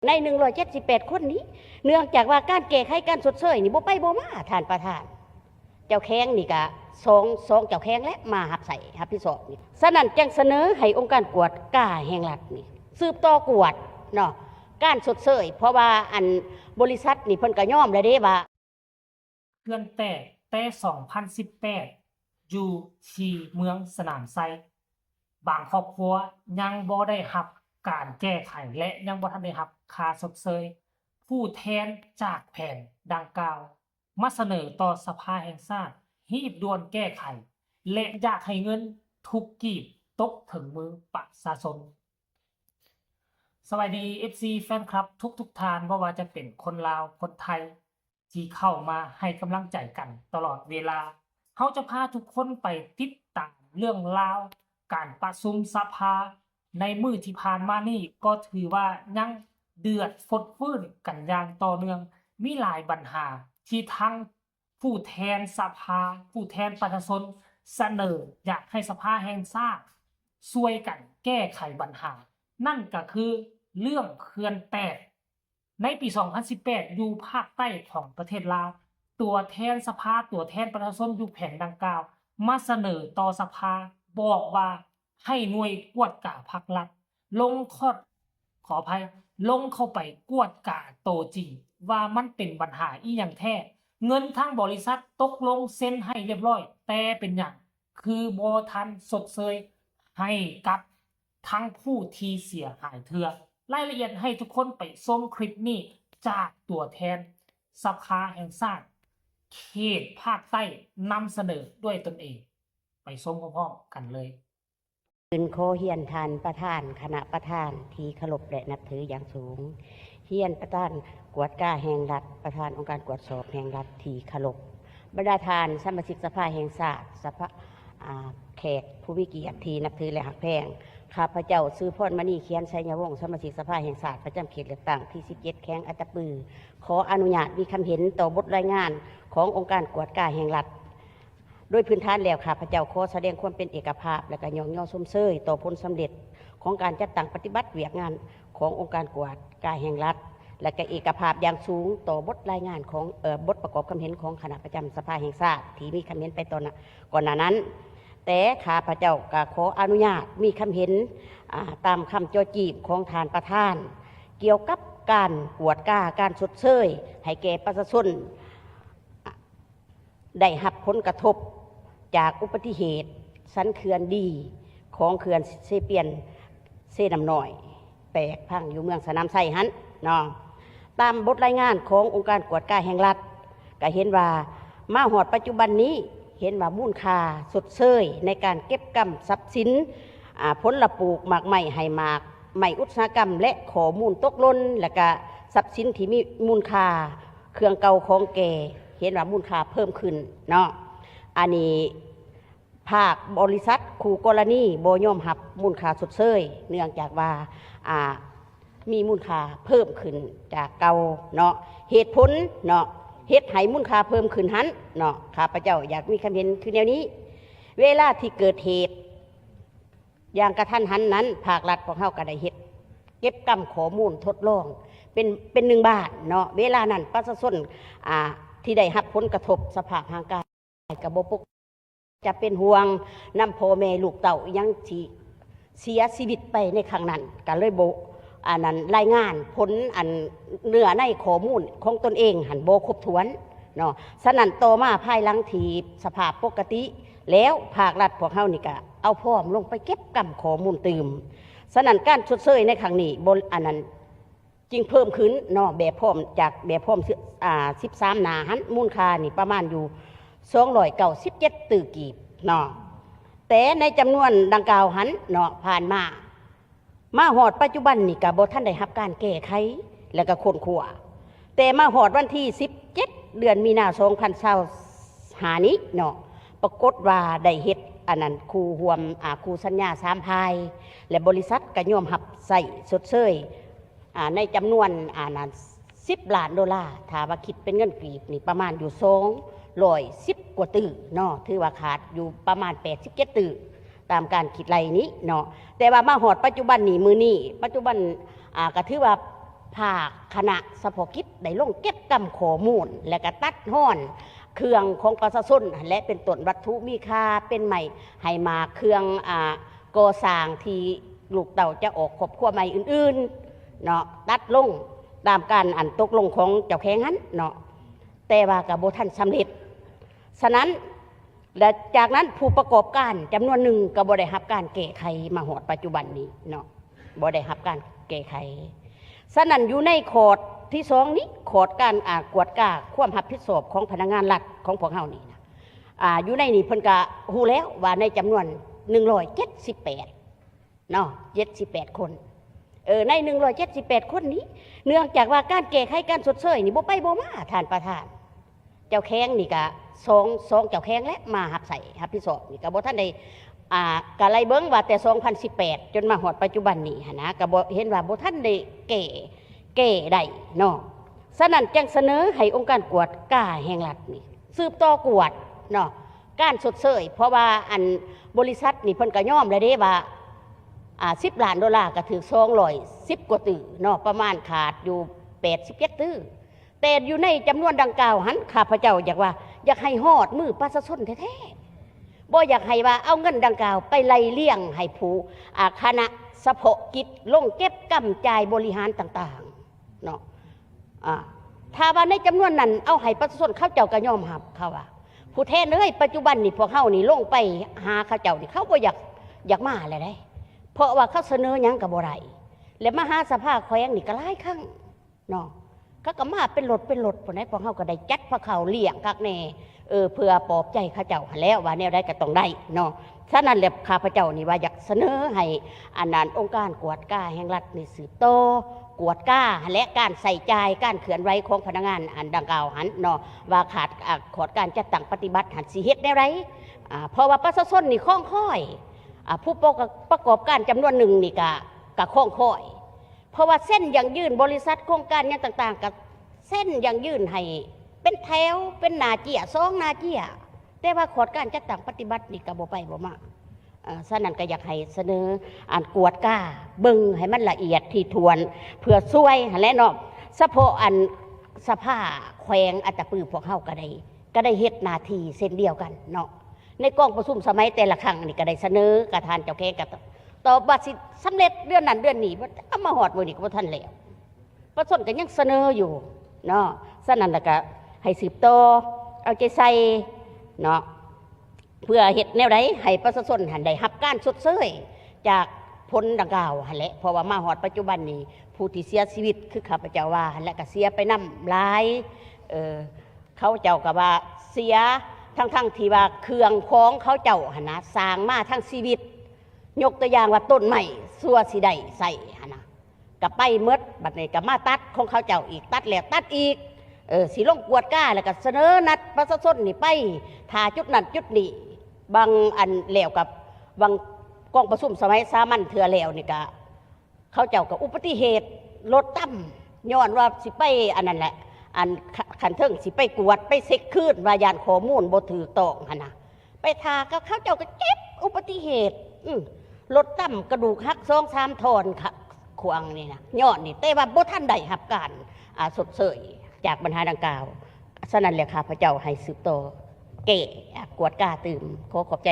ໃນໜຶ່ງຮ້ອຍເຈັດສິບແປດຄົນນີ້ ເນື່ອງຈາກວ່າການແກ້ໄຂການຊົດເຊີຍນີ້ບໍ່ໄປບໍ່ມາ ທ່ານປະທານ. ເຈົ້າແຂວງນີ້ກະສອງ ສອງເຈົ້າແຂວງແຫຼະ ມາຮັບໃຊ້ຮັບຜິດຊອບນີ້. ສະນັ້ນຈຶ່ງສະເໜີໃຫ້ອົງການກວດກາແຫ່ງລັດນີ້ ສືບຕໍ່ກວດເນາະ ການຊົດເຊີຍ ເພາະວ່າອັນບໍລິສັດນີ້ເພິ່ນກະຍອມແລ້ວເດ້ວ່າ ເຂື່ອນແຕກແຕ່ສອງພັນສິບແປດ ຢູ່ທີ່ເມືອງສະໜາມໄຊ, ບາງຄອບຄົວຍັງບໍ່ໄດ້ຮັບການແກ້ໄຂ ແລະ ຍັງບໍ່ທັນໄດ້ຮັບຄ່າຊົດເຊີຍ. ຜູ້ແທນຈາກແຂວງດັ່ງກ່າວມາສະເໜີຕໍ່ສະພາແຫ່ງຊາດ ຮີບດ່ວນແກ້ໄຂ ແລະ ຢາກໃຫ້ເງິນທຸກກີບຕົກເຖິງມືປະຊາຊົນ. ສະບາຍດີ ເອັຟຊີ ແຟນຄລັບທຸກໆທ່ານ, ບໍ່ວ່າຈະເປັນຄົນລາວ, ຄົນໄທ ທີ່ເຂົ້າມາໃຫ້ກຳລັງໃຈກັນຕະຫຼອດເວລາ. ເຮົາຈະພາທຸກຄົນໄປຕິດຕາມເລື່ອງລາວການປະຊຸມສະພາໃນມື້ທີ່ຜ່ານມານີ້ ກໍຖືວ່າຍັງເດືອດຟົດຟື້ນກັນຢ່າງຕໍ່ເນື່ອງ. ມີຫຼາຍບັນຫາທີ່ທັງຜູ້ແທນສະພາ, ຜູ້ແທນປະຊາຊົນສະເໜີຢາກໃຫ້ສະພາແຫ່ງຊາດຊ່ວຍກັນແກ້ໄຂບັນຫາ, ນັ້ນກໍຄືເລື່ອງເຂື່ອນແຕກ ໃນປີສອງພັນສິບແປດ ຢູ່ພາກໃຕ້ຂອງປະເທດລາວ, ຕົວແທນສະພາ, ຕົວແທນປະຊາຊົນຢູ່ແຂວງດັ່ງກ່າວ ມາສະເໜີຕໍ່ສະພາ ບອກວ່າໃຫ້ໜ່ວຍກວດກາພາກລັດລົງຂອດ ຂໍອະໄພ, ລົງເຂົ້າໄປກວດກາໂຕຈິງ ວ່າມັນເປັນບັນຫາອີ່ຫຍັງແທ້. ເງິນທາງບໍລິສັດຕົກລົງເຊັນໃຫ້ລຽບຮ້ອຍ, ແຕ່ເປັນຫຍັງຄືບໍ່ທັນຊົດເຊີຍໃຫ້ກັບ ທັງຜູ້ທີ່ເສຍຫາຍເທື່ອ. ລາຍລະອຽດໃຫ້ທຸກຄົນໄປຊົມຄລິບນີ້ ຈາກຕົວແທນສະພາແຫ່ງຊາດເຂດພາກໃຕ້ ນຳສະເໜີດ້ວຍຕົນເອງ. ໄປຊົມພ້ອມໆກັນເລີຍ. ຂຶ້ນຂໍຮຽນທ່ານປະທານ, ຄະນະປະທານທີ່ເຄົາລົບ ແລະ ນັບຖືຢ່າງສູງ, ຮຽນປະທານກວດກາແຫ່ງລັດ, ປະທານອົງການກວດສອບແຫ່ງລັດທີ່ເຄົາລົບ, ບັນດາທ່ານສະມາຊິກສະພາແຫ່ງຊາດ, ສະພາ ອາ ແຂກຜູ້ມີກຽດທີ່ນັບຖື ແລະ ຮັກແພງ, ຂ້າພະເຈົ້າ ຊື່ພອນມະນີ ຂຽນໄຊຍະວົງ, ສະມາຊິກສະພາແຫ່ງຊາດ ປະຈຳເຂດເລືອກຕັ້ງທີສິບເຈັດ ແຂວງອັດຕະປື, ຂໍອະນຸຍາດມີຄຳເຫັນຕໍ່ບົດລາຍງານຂອງອົງການກວດກາແຫ່ງລັດ. ໂດຍພື້ນຖານແລ້ວ, ຂ້າພະເຈົ້າຂໍສະແດງຄວາມເປັນເອກະພາບ ແລະ ກະຍ້ອງຍໍຊົມເຊີຍຕໍ່ຜົນສຳເລັດຂອງການຈັດຕັ້ງປະຕິບັດວຽກງານຂອງອົງການກວດກາແຫ່ງລັດ ແລະ ກະເອກະພາບຢ່າງສູງຕໍ່ບົດລາຍງານຂອງ ເອີ ບົດປະກອບຄຳເຫັນຂອງຄະນະປະຈຳສະພາແຫ່ງຊາດທີ່ມີຄຳເຫັນໄປຕອນ ກ່ອນໜ້ານັ້ນ, ແຕ່ຂ້າພະເຈົ້າກະຂໍອະນຸຍາດມີຄຳເຫັນ ອາ ຕາມຄຳຈໍ້ຈີບຂອງທ່ານປະທານ ກ່ຽວກັບການກວດກາການຊົດເຊີຍໃຫ້ແກ່ປະຊາຊົນ ອາ ໄດ້ຮັບຜົນກະທົບຈາກອຸບັດຕິເຫດສັນເຂື່ອນດີຂອງເຂື່ອນເຊປຽນເຊນ້ຳນ້ອຍ ແຕກພັງຢູ່ເມືອງສະໜາມໄຊຫັ້ນເນາະ. ຕາມບົດລາຍງານຂອງອົງການກວດກາແຫ່ງລັດ ກະເຫັນວ່າມາຮອດປັດຈຸບັນນີ້ ເຫັນວ່າມູນຄ່າຊົດເຊີຍໃນການເກັບກຳຊັບສິນ ອາ ຜົນລະປູກ, ໝາກໄມ້, ໄຮ່ໝາກ, ໄມ້ອຸດສາຫະກຳ ແລະ ຂໍ້ມູນຕົກຫຼົ່ນ ແລະ ກະຊັບສິນທີ່ມີມູນຄ່າ ເຄື່ອງເກົ່າຂອງແກ່ ເຫັນວ່າມູນຄ່າເພີ່ມຂຶ້ນເນາະ. ອັນນີ້ ພາກບໍລິສັດຄູ່ກໍລະນີບໍ່ຍອມຮັບມູນຄ່າຊົດເຊີຍ ເນື່ອງຈາກວ່າ ອາ ມີມູນຄ່າເພີ່ມຂຶ້ນຈາກເກົ່າເນາະ. ເຫດຜົນເນາະ ເຮັດໃຫ້ມູນຄ່າເພີ່ມຂຶ້ນຫັ້ນເນາະ ຂ້າພະເຈົ້າຢາກມີຄຳເຫັນຄືແນວນີ້. ເວລາທີ່ເກີດເຫດຢ່າງກະທັນຫັນນັ້ນ ພາກລັດພວກເຮົາກະໄດ້ເຮັດເກັບກຳຂໍ້ມູນທົດລອງເປັນ ເປັນໜຶ່ງບ້ານເນາະ. ເວລານັ້ນປະຊາຊົນ ອາ ທີ່ໄດ້ຮັບຜົນກະທົບສະພາບຮ່າງກາຍ ກະບໍ່ປົກ ຈະເປັນຫ່ວງນຳພໍ່ແມ່ລູກເຕົ້າອີ່ຫຍັງທີ່ເສຍຊີວິດໄປໃນຄັ້ງນັ້ນ ກະເລີຍບໍ່ ອັນນັ້ນ ລາຍງານຜົນ ອັນ ເນື້ອໃນຂໍ້ມູນຂອງຕົນເອງຫັ້ນບໍ່ຄົບຖ້ວນເນາະ. ສະນັ້ນ ຕໍ່ມາພາຍຫຼັງທີ່ສະພາບປົກກະຕິແລ້ວ ພາກລັດພວກເຮົານີ້ກະເອົາພ້ອມລົງໄປເກັບກຳຂໍ້ມູນຕື່ມ. ສະນັ້ນ ການຊົດເຊີຍໃນຄັ້ງນີ້ບໍ່ ອັນນັ້ນ ຈຶ່ງເພີ່ມຂຶ້ນເນາະ ແບບພ້ອມ ຈາກແບບພ້ອມ ອາ ສິບສາມໜ້າຫັ້ນ ມູນຄ່ານີ້ປະມານຢູ່ສອງຮ້ອຍເກົ້າສິບເຈັດຕື້ກີບເນາະ. ແຕ່ໃນຈຳນວນດັ່ງກ່າວຫັ້ນເນາະ ຜ່ານມາ ມາຮອດປັດຈຸບັນນີ້ກະບໍ່ທັນໄດ້ຮັບການແກ້ໄຂ ແລະ ກະຄົ້ນຄວ້າ. ແຕ່ມາຮອດວັນທີສິບເຈັດ ເດືອນມີນາ ສອງພັນຊາວຫ້ານີ້ເນາະ ປາກົດວ່າໄດ້ເຮັດ ອັນນັ້ນ ຄູ່ຮ່ວມ ອາ ຄູ່ສັນຍາສາມຝ່າຍ ແລະ ບໍລິສັດກະຍອມຮັບໃຊ້ຊົດເຊີຍ ອາ ໃນຈຳນວນ ອາ ນັ້ນ ສິບລ້ານໂດລາ, ຖ້າວ່າຄິດເປັນເງິນກີບນີ້ປະມານຢູ່ສອງຮ້ອຍສິບກວ່າຕື້ເນາະ, ຖືວ່າຂາດຢູ່ປະມານແປດສິບເຈັດຕື້ ຕາມການຄິດໄລ່ນີ້ເນາະ. ແຕ່ວ່າມາຮອດປັດຈຸບັນນີ້ ມື້ນີ້ ປັດຈຸບັນ ອາ ກະຖືວ່າ ພາກຄະນະສະເພາະກິດໄດ້ລົງເກັບກຳຂໍ້ມູນ ແລະກະຕັດຮ້ອນເຄື່ອງຂອງປະຊາຊົນ ແລະເປັນຕົ້ນວັດຖຸມີຄ່າ ເປັນໄມ້ໃຫ້ໝາກເຄື່ອງ ອ່າ ກໍ່ສ້າງທີ່ລູກເຕົ້າຈະອອກຄອບຄົວໃໝ່ອື່ນໆເນາະ ຕັດລົງຕາມການອັນຕົກລົງຂອງເຈົ້າແຂວງຫັ້ນເນາະ ແຕ່ວ່າກໍບໍ່ທັນສຳເລັດ. ສະນັ້ນ ແລະຈາກນັ້ນຜູ້ປະກອບການຈຳນວນໜຶ່ງກໍບໍ່ໄດ້ຮັບການແກ້ໄຂມາຮອດປັດຈຸບັນນີ້ເນາະ ບໍ່ໄດ້ຮັບການແກ້ໄຂ. ສະນັ້ນຢູ່ໃນຂໍ້ທີສອງນີ້ ຂໍ້ການ ອ່າ ກວດກາຄວາມຮັບຜິດຊອບຂອງພະນັກງານລັດຂອງພວກເຮົານີ້ນະ ອ່າ ຢູ່ໃນນີ້ເພິ່ນກະຮູ້ແລ້ວວ່າໃນຈຳນວນໜຶ່ງຮ້ອຍເຈັດສິບແປດເນາະ ເຈັດສິບແປດຄົນ ເອີ ໃນໜຶ່ງຮ້ອຍເຈັດສິບແປດຄົນນີ້ ເນື່ອງຈາກວ່າການແກ້ໄຂການຊົດເຊີຍນີ້ບໍ່ໄປບໍ່ມາ ທ່ານປະທານ ເຈົ້າແຂວງນີ້ກະສອງ ສອງເຈົ້າແຂວງແຫຼະ ມາຮັບໃຊ້ຮັບຜິດຊອບນີ້ກະບໍ່ທັນໄດ້ ອ່າ ກະໄລ່ເບິ່ງວ່າແຕ່ສອງພັນສິບແປດ ຈົນມາຮອດປັດຈຸບັນນີ້ຫັ້ນນະ ກະບໍ່ເຫັນວ່າບໍ່ທັນໄດ້ແກ້ ແກ້ໄດ້ເນາະ. ສະນັ້ນຈຶ່ງສະເໜີໃຫ້ອົງການກວດກາແຫ່ງລັດນີ້ສືບຕໍ່ກວດເນາະ ການຊົດເຊີຍ ເພາະວ່າອັນບໍລິສັດນີ້ເພິ່ນກະຍອມແລ້ວເດ້ວ່າ ອ່າ ສິບລ້ານໂດລາກະຖືກສອງຮ້ອຍສິບກວ່າຕື້ເນາະ ປະມານຂາດຢູ່ແປດສິບເຈັດຕື້. ແຕ່ຢູ່ໃນຈຳນວນດັ່ງກ່າວຫັ້ນ ຂ້າພະເຈົ້າຢາກວ່າ ຢາກໃຫ້ຮອດມືປະຊາຊົນແທ້ໆ ບໍ່ຢາກໃຫ້ວ່າເອົາເງິນດັ່ງກ່າວໄປໄລ່ລຽງໃຫ້ຜູ້ ອາ ຄະນະສະເພາະກິດລົງເກັບກຳຈ່າຍບໍລິຫານຕ່າງໆເນາະ. ອາ ຖ້າວ່າໃນຈຳນວນນັ້ນເອົາໃຫ້ປະຊາຊົນ ເຂົາເຈົ້າກໍຍອມຮັບ ເຂົາວ່າ ຜູ້ແທນເອີຍ ປັດຈຸບັນນີ້ພວກເຮົານີ້ລົງໄປຫາເຂົາເຈົ້ານີ້ ເຂົາບໍ່ຢາກ ຢາກມາແລ້ວເດ້ ເພາະວ່າເຂົາສະເໜີຫຍັງກໍບໍ່ໄດ້ ແລະມາຫາສະພາແຂວງນີ້ກໍຫຼາຍຄັ້ງ ເນາະ ເຂົາກໍມາເປັນລົດເປັນລົດພຸ້ນໃດ໋ ພວກເຮົາກໍໄດ້ຈັດພາເຂົ້າລ້ຽງຄັກແນ່ ເອີ ເພື່ອປອບໃຈເຂົາເຈົ້າຫັ້ນແຫຼະ ວ່າແນວໃດກໍຕ້ອງໄດ້ເນາະ. ສະນັ້ນແຫຼະ ຂ້າພະເຈົ້ານີ້ວ່າຢາກສະເໜີໃຫ້ອັນນັ້ນ ອົງການກວດກາແຫ່ງລັດນີ້ສືບຕໍ່ກວດກາຫັ້ນແຫຼະ ການໃຊ້ຈ່າຍ ການເຄື່ອນໄຫວຂອງພະນັກງານອັນດັ່ງກ່າວຫັ້ນເນາະ ວ່າຂາດ ອາ ຂອດການຈັດຕັ້ງປະຕິບັດຫັ້ນຊິເຮັດແນວໃດ ອາ ເພາະວ່າປະຊາຊົນນີ້ຄອງຄອຍ ອາ ຜູ້ປະກອບ ປະກອບການຈຳນວນໜຶ່ງນີ້ກະ ກະຄອງຄອຍ ເພາະວ່າເຊັນຢັ້ງຢືນບໍລິສັດ ໂຄງການຫຍັງຕ່າງໆ ກໍເຊັນຢັ້ງຢືນໃຫ້ເປັນແຖວ ເປັນໜ້າເຈ້ຍ ສອງໜ້າເຈ້ຍ ແຕ່ວ່າຂອດການຈັດຕັ້ງປະຕິບັດນີ້ກໍບໍ່ໄປບໍ່ມາ. ເອີ ສະນັ້ນກໍຢາກໃຫ້ສະເໜີ ອັນກວດກາເບິ່ງໃຫ້ມັນລະອຽດຖີ່ຖ້ວນ ເພື່ອຊ່ວຍຫັ້ນແຫຼະເນາະ. ສະເພາະອັນສະພາແຂວງອັດຕະປືພວກເຮົາກໍໄດ້ ກໍໄດ້ເຮັດໜ້າທີ່ເຊັ່ນດຽວກັນເນາະ. ໃນກອງປະຊຸມສະໄໝແຕ່ລະຄັ້ງນີ້ກໍໄດ້ສະເໜີກັບທ່ານເຈົ້າແຂວງ ກໍຕອບວ່າຊິສຳເລັດເດືອນນັ້ນເດືອນນີ້ ເອົາມາຮອດມື້ນີ້ກໍບໍ່ທັນແລ້ວ. ປະຊາຊົນກໍຍັງສະເໜີຢູ່ເນາະ. ສະນັ້ນລະກະໃຫ້ສືບຕໍ່ເອົາໃຈໃສ່ເນາະ ເພື່ອເຮັດແນວໃດໃຫ້ປະຊາຊົນຫັ້ນໄດ້ຮັບການຊົດເຊີຍຈາກຜົນດັ່ງກ່າວຫັ້ນແຫຼະ. ເພາະວ່າມາຮອດປັດຈຸບັນນີ້ ຜູ້ທີ່ເສຍຊີວິດຄືຂ້າພະເຈົ້າວ່າຫັ້ນແຫຼະ ກະເສຍໄປນຳຫຼາຍ. ເອີ ເຂົາເຈົ້າກໍວ່າເສຍ ທັງໆທີ່ວ່າເຄື່ອງຂອງເຂົາເຈົ້າຫັ້ນນະ ສ້າງມາທັງຊີວິດ ຍົກຕົວຢ່າງວ່າຕົ້ນໄມ້ ຊົ່ວຊິໄດ້ໃຊ້ຫັ້ນນະ ກໍໄປໝົດ. ບັດນີ້ກໍມາຕັດຂອງເຂົາເຈົ້າອີກ ຕັດແລ້ວຕັດອີກ. ເອີ ຊິລົງກວດກາ ແລ້ວກໍສະເໜີນັດປະຊາຊົນນີ້ໄປຖ້າຈຸດນັ້ນຈຸດນີ້. ບາງອັນແລ້ວກໍບາງກອງປະຊຸມສະໄໝສາມັນເທື່ອແລ້ວນີ້ກໍ ເຂົາເຈົ້າກໍອຸປະຕິເຫດລົດຕຳ ຍ້ອນວ່າຊິໄປອັນນັ້ນແຫຼະ ອັນ ຂ- ຂັ້ນເທິງຊິໄປກວດ ໄປເຊັກຄືນ ວ່າຢ້ານຂໍ້ມູນບໍ່ຖືກຕ້ອງຫັ້ນນະ. ໄປຖ້າກໍເຂົາເຈົ້າກໍເຈັບອຸປະຕິເຫດ ອື ລົດຕຳກະດູກຫັກສອງສາມທ່ອນ ຂ- ຂວາງນີ້ນະ ຍ້ອນນີ້ ແຕ່ວ່າບໍ່ທັນໄດ້ຮັບການ ອ່າ ຊົດເຊີຍຈາກບັນຫາດັ່ງກ່າວ. ສະນັ້ນແຫຼະ ຂ້າພະເຈົ້າໃຫ້ສືບຕໍ່ແກ້ ອ່າ ກວດກາຕື່ມ. ຂໍຂອບໃຈ.